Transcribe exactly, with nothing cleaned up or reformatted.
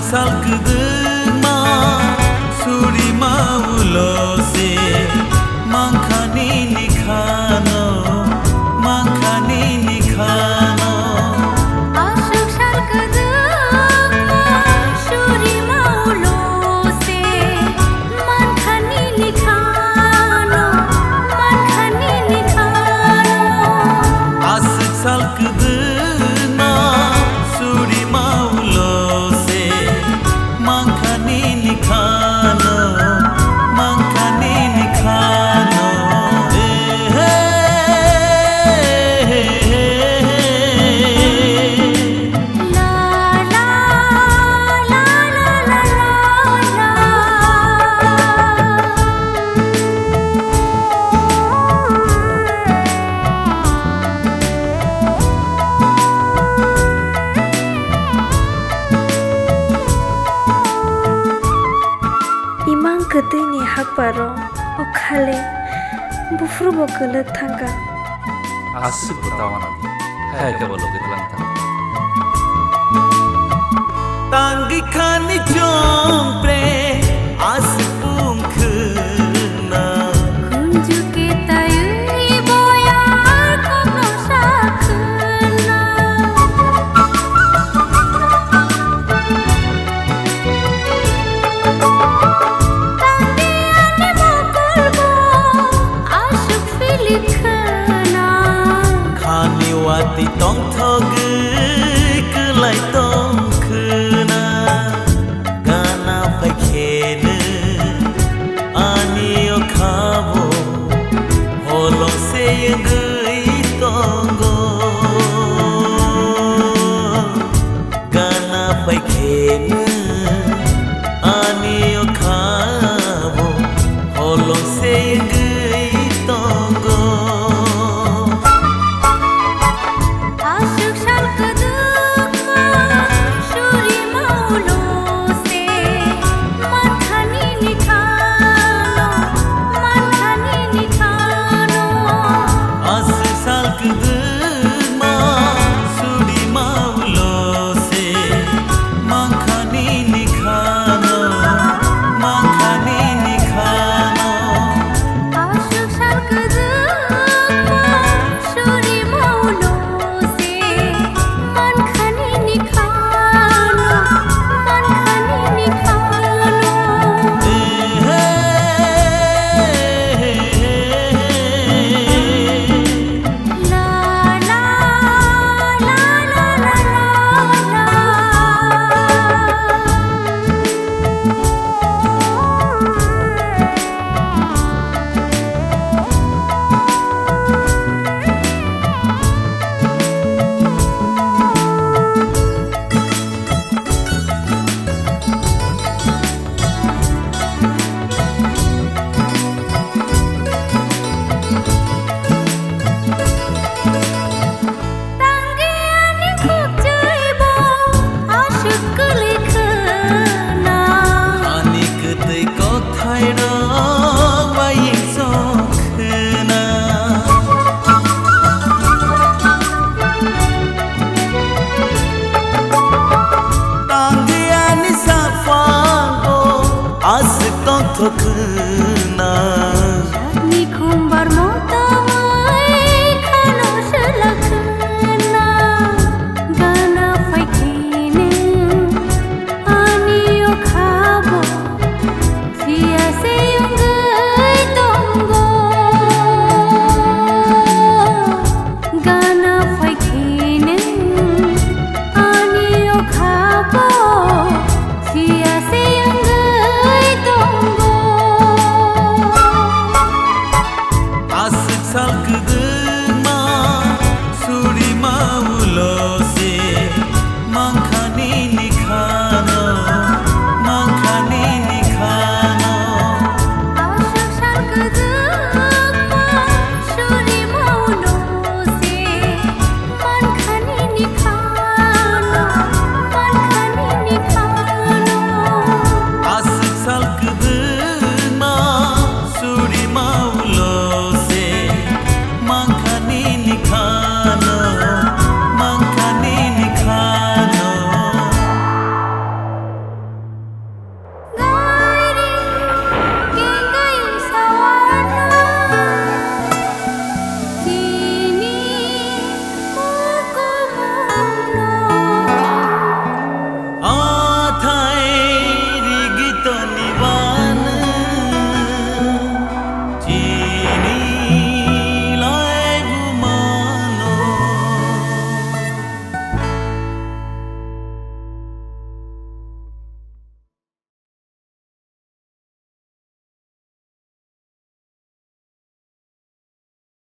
Sal kwdwkma surima ulo se mankha nini khano, mankha nini khano. Aswk sal kwdwkma surima ulo se mankha nini khano, mankha nini khano. Aswk sal kwdwkma surima ulo se mankha nini khano, mankha nini khano. Imang kwtwini hakparo o khale buphrubo kwlwk thangkha. Aswk bo tawana di, hai khe bo logi tlang thang. Tangwi khani chwng pre aswk pung khwna. Khunju ke taywi boyar kokno sa khwna. Tangwi ani mokol bo aswk Philip khwna. Khani watwi tongthogwi kwlai tong khwna. Gana phai kheno ani o khabo holong se wngwi tongo. Gana phai kheno ani o khabo holong se wngwi tongo. Aswk sal kwdwkma surima ulo se mankha nini khano, mankha nini khano. Aswk sal kwdwkma surima ulo se mankha nini khano, mankha nini khano. Aswk sal kwdwkma surima ulo se mankha nini khano, mankha nini khano. Tangwi ani khukchwibo aswk kwlwi khwna. Ani kwtwi kokthairok bai sok khwna. Tangwi ani sakphango aswk tongthok khwna.